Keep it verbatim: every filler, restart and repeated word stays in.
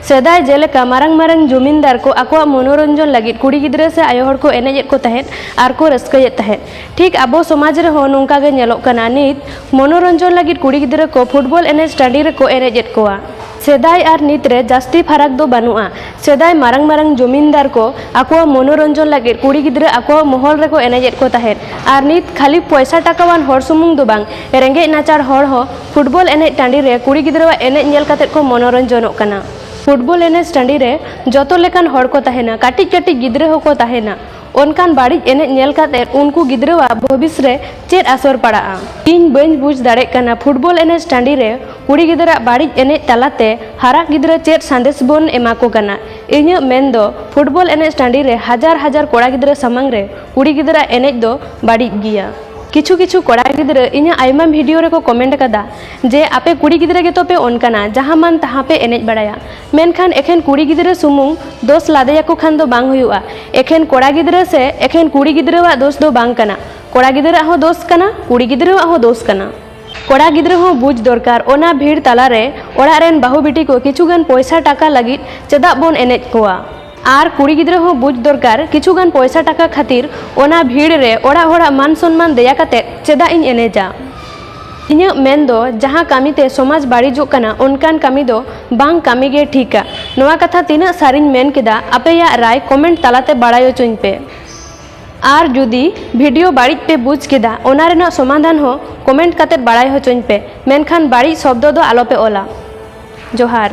ᱥᱮᱫᱟᱭ ᱡᱮᱞᱮᱠᱟ ᱢᱟᱨᱟᱝ ᱢᱟᱨᱟᱝ ᱡᱚᱢᱤᱱᱫᱟᱨ ᱠᱚ ᱟᱠᱚᱣᱟᱜ ᱢᱚᱱᱳᱨᱚᱧᱡᱚᱱ ᱞᱟᱹᱜᱤᱫ ᱠᱩᱲᱤ ᱜᱤᱫᱽᱨᱟᱹ ᱥᱮ ᱟᱭᱳ ᱦᱚᱲ ᱠᱚ ᱮᱱᱮᱡ ᱮᱫ ᱠᱚ ᱛᱟᱦᱮᱸᱫ ᱟᱨ ᱠᱚ ᱨᱟᱹᱥᱠᱟᱹᱭᱮᱫ ᱛᱟᱦᱮᱸᱫ, ᱴᱷᱤᱠ ᱟᱵᱚ ᱥᱚᱢᱟᱡᱽ ᱨᱮᱦᱚᱸ ᱱᱚᱝᱠᱟ ᱜᱮ ᱧᱮᱞᱚᱜ ᱠᱟᱱᱟ᱾ ᱱᱤᱛ ᱢᱚᱱᱳᱨᱚᱧᱡᱚᱱ ᱞᱟᱹᱜᱤᱫ ᱠᱩᱲᱤ ᱜᱤᱫᱽᱨᱟᱹ ᱠᱚ ᱯᱷᱩᱴᱵᱚᱞ ᱮᱱᱮᱡ ᱴᱟᱺᱰᱤ ᱨᱮᱠᱚ ᱮᱱᱮᱡ ᱮᱫ ᱠᱚᱣᱟ᱾ ᱥᱮᱫᱟᱭ ᱟᱨ ᱱᱤᱛ ᱨᱮ ᱡᱟᱹᱥᱛᱤ ᱯᱷᱟᱨᱟᱠ ᱫᱚ ᱵᱟᱹᱱᱩᱜᱼᱟ᱾ ᱥᱮᱫᱟᱭ ᱢᱟᱨᱟᱝ ᱢᱟᱨᱟᱝ ᱡᱚᱢᱤᱱᱫᱟᱨ ᱠᱚ ᱟᱠᱚᱣᱟᱜ ᱢᱚᱱᱳᱨᱚᱧᱡᱚᱱ ᱞᱟᱹᱜᱤᱫ ᱠᱩᱲᱤ ᱜᱤᱫᱽᱨᱟᱹ ᱟᱠᱚᱣᱟᱜ ᱢᱚᱦᱚᱞ ᱨᱮᱠᱚ ᱮᱱᱮᱡ ᱮᱫ ᱠᱚ ᱛᱟᱦᱮᱸᱫ᱾ ᱟᱨ ᱱᱤᱛ ᱠᱷᱟᱹᱞᱤ ᱯᱚᱭᱥᱟ ᱴᱟᱠᱟᱣᱟᱱ ᱦᱚᱲ ᱥᱩᱢᱩᱝ ᱫᱚ ᱵᱟᱝ, ᱨᱮᱸᱜᱮᱡ ᱱᱟᱪᱟᱨ ᱦᱚᱲ ᱦᱚᱸ ᱯᱷᱩᱴᱵᱚᱞ ᱮᱱᱮᱡ ᱴᱟᱺᱰᱤ ᱨᱮ ᱠᱩᱲᱤ ᱜᱤᱫᱽᱨᱟᱹᱣᱟᱜ ᱮᱱᱮᱡ ᱧᱮᱞ ᱠᱟᱛᱮᱫ ᱠᱚ ᱢᱚᱱᱳᱨᱚᱧᱡᱚᱱᱚᱜ ᱠᱟᱱᱟ᱾ ᱯᱷᱩᱴᱵᱚᱞ ᱮᱱᱮᱡ ᱴᱟᱺᱰᱤ ᱨᱮ ᱡᱚᱛᱚ ᱞᱮᱠᱟᱱ ᱦᱚᱲ ᱠᱚ ᱛᱟᱦᱮᱱᱟ, ᱠᱟᱹᱴᱤᱡ ᱠᱟᱹᱴᱤᱡ ᱜᱤᱫᱽᱨᱟᱹ ᱦᱚᱸᱠᱚ ᱛᱟᱦᱮᱱᱟ᱾ ᱚᱱᱠᱟᱱ ᱵᱟᱹᱲᱤᱡ ᱮᱱᱮᱡ ᱧᱮᱞ ᱠᱟᱛᱮᱫ ᱩᱱᱠᱩ ᱜᱤᱫᱽᱨᱟᱹᱣᱟᱜ ᱵᱷᱚᱵᱤᱥ ᱨᱮ ᱪᱮᱫ ᱟᱥᱚᱨ ᱯᱟᱲᱟᱜᱼᱟ? ᱤᱧ ᱵᱟᱹᱧ ᱵᱩᱡᱽ ᱫᱟᱲᱮᱜ ᱠᱟᱱᱟ, ᱯᱷᱩᱴᱵᱚᱞ ᱮᱱᱮᱡ ᱴᱟᱺᱰᱤ ᱨᱮ ᱠᱩᱲᱤ ᱜᱤᱫᱽᱨᱟᱹᱣᱟᱜ ᱵᱟᱹᱲᱤᱡ ᱮᱱᱮᱡ ᱛᱟᱞᱟᱛᱮ ᱦᱟᱨᱟ ᱜᱤᱫᱽᱨᱟᱹ ᱪᱮᱫ ᱥᱟᱸᱫᱮᱥ ᱵᱚᱱ ᱮᱢᱟ ᱠᱚ ᱠᱟᱱᱟ? ᱤᱧᱟᱹᱜ ᱢᱮᱱ ᱫᱚ, ᱯᱷᱩᱴᱵᱚᱞ ᱮᱱᱮᱡ ᱴᱟᱺᱰᱤ ᱨᱮ ᱦᱟᱡᱟᱨ ᱦᱟᱡᱟᱨ ᱠᱚᱲᱟ ᱜᱤᱫᱽᱨᱟᱹ ᱥᱟᱢᱟᱝ ᱨᱮ ᱠᱩᱲᱤ ᱜᱤᱫᱽᱨᱟᱹᱣᱟᱜ ᱮᱱᱮᱡ ᱫᱚ ᱵᱟᱹᱲᱤᱡ ᱜᱮᱭᱟ᱾ ᱠᱤᱪᱷᱩ ᱠᱤᱪᱷᱩ ᱠᱚᱲᱟ ᱜᱤᱫᱽᱨᱟᱹ ᱤᱧᱟᱹᱜ ᱟᱭᱢᱟ ᱵᱷᱤᱰᱤᱭᱳ ᱨᱮᱠᱚ ᱠᱚᱢᱮᱱᱴ ᱟᱠᱟᱫᱟ ᱡᱮ, "ᱟᱯᱮ ᱠᱩᱲᱤ ᱜᱤᱫᱽᱨᱟᱹ ᱜᱮᱛᱚ ᱯᱮ ᱚᱱᱠᱟᱱᱟ, ᱡᱟᱦᱟᱸ ᱢᱟᱱ ᱛᱟᱦᱟᱸ ᱯᱮ ᱮᱱᱮᱡ ᱵᱟᱲᱟᱭᱟ, ᱢᱮᱱᱠᱷᱟᱱ ᱮᱠᱷᱮᱱ ᱠᱩᱲᱤ ᱜᱤᱫᱽᱨᱟᱹ ᱥᱩᱢᱩᱝ ᱫᱳᱥ ᱞᱟᱫᱮᱭᱟᱠᱚ ᱠᱷᱟᱱ ᱫᱚ ᱵᱟᱝ ᱦᱩᱭᱩᱜᱼᱟ᱾ ᱮᱠᱷᱮᱱ ᱠᱚᱲᱟ ᱜᱤᱫᱽᱨᱟᱹ ᱥᱮ ᱮᱠᱷᱮᱱ ᱠᱩᱲᱤ ᱜᱤᱫᱽᱨᱟᱹᱣᱟᱜ ᱫᱳᱥ ᱫᱚ ᱵᱟᱝ ᱠᱟᱱᱟ, ᱠᱚᱲᱟ ᱜᱤᱫᱽᱨᱟᱹᱣᱟᱜ ᱦᱚᱸ ᱫᱳᱥ ᱠᱟᱱᱟ, ᱠᱩᱲᱤ ᱜᱤᱫᱽᱨᱟᱹᱣᱟᱜ ᱦᱚᱸ ᱫᱳᱥ ᱠᱟᱱᱟ᱾" ᱠᱚᱲᱟ ᱜᱤᱫᱽᱨᱟᱹ ᱦᱚᱸ ᱵᱩᱡᱽ ᱫᱚᱨᱠᱟᱨ, ᱚᱱᱟ ᱵᱷᱤᱲ ᱛᱟᱞᱟᱨᱮ ᱚᱲᱟᱜ ᱨᱮᱱ ᱵᱟᱹᱦᱩ ᱵᱤᱴᱤ ᱠᱚ ᱠᱤᱪᱷᱩ ᱜᱟᱱ ᱯᱚᱭᱥᱟ ᱴᱟᱠᱟ ᱞᱟᱹᱜᱤᱫ ᱪᱮᱫᱟᱜ ᱵᱚᱱ ᱮᱱᱮᱡ ᱠᱚᱣᱟ? ᱟᱨ ᱠᱩᱲᱤ ᱜᱤᱫᱽᱨᱟᱹ ᱦᱚᱸ ᱵᱩᱡᱽ ᱫᱚᱨᱠᱟᱨ, ᱠᱤᱪᱷᱩ ᱜᱟᱱ ᱯᱚᱭᱥᱟ ᱴᱟᱠᱟ ᱠᱷᱟᱹᱛᱤᱨ ᱚᱱᱟ ᱵᱷᱤᱲ ᱨᱮ ᱚᱲᱟᱜ ᱦᱚᱲᱟᱜ ᱢᱟᱱ ᱥᱚᱱᱢᱟᱱ ᱫᱮᱭᱟ ᱠᱟᱛᱮᱫ ᱪᱮᱫᱟᱜ ᱤᱧ ᱮᱱᱮᱡᱟ? ᱤᱧᱟᱹᱜ ᱢᱮᱱ ᱫᱚ, ᱡᱟᱦᱟᱸ ᱠᱟᱹᱢᱤ ᱛᱮ ᱥᱚᱢᱟᱡᱽ ᱵᱟᱹᱲᱤᱡᱚᱜ ᱠᱟᱱᱟ, ᱚᱱᱠᱟᱱ ᱠᱟᱹᱢᱤ ᱫᱚ ᱵᱟᱝ ᱠᱟᱹᱢᱤ ᱜᱮ ᱴᱷᱤᱠᱟ᱾ ᱱᱚᱣᱟ ᱠᱟᱛᱷᱟ ᱛᱤᱱᱟᱹᱜ ᱥᱟᱹᱨᱤᱧ ᱢᱮᱱ ᱠᱮᱫᱟ, ᱟᱯᱮᱭᱟᱜ ᱨᱟᱭ ᱠᱚᱢᱮᱱᱴ ᱛᱟᱞᱟᱛᱮ ᱵᱟᱲᱟᱭ ᱦᱚᱪᱚᱧ ᱯᱮ᱾ ᱟᱨ ᱡᱩᱫᱤ ᱵᱷᱤᱰᱤᱭᱳ ᱵᱟᱹᱲᱤᱡ ᱯᱮ ᱵᱩᱡᱽ ᱠᱮᱫᱟ, ᱚᱱᱟ ᱨᱮᱱᱟᱜ ᱥᱚᱢᱟᱫᱷᱟᱱ ᱦᱚᱸ ᱠᱚᱢᱮᱱᱴ ᱠᱟᱛᱮᱫ ᱵᱟᱲᱟᱭ ᱦᱚᱪᱚᱧ ᱯᱮ, ᱢᱮᱱᱠᱷᱟᱱ ᱵᱟᱹᱲᱤᱡ ᱥᱚᱵᱫᱚ ᱫᱚ ᱟᱞᱚᱯᱮ ᱚᱞᱟ᱾ ᱡᱚᱦᱟᱨ᱾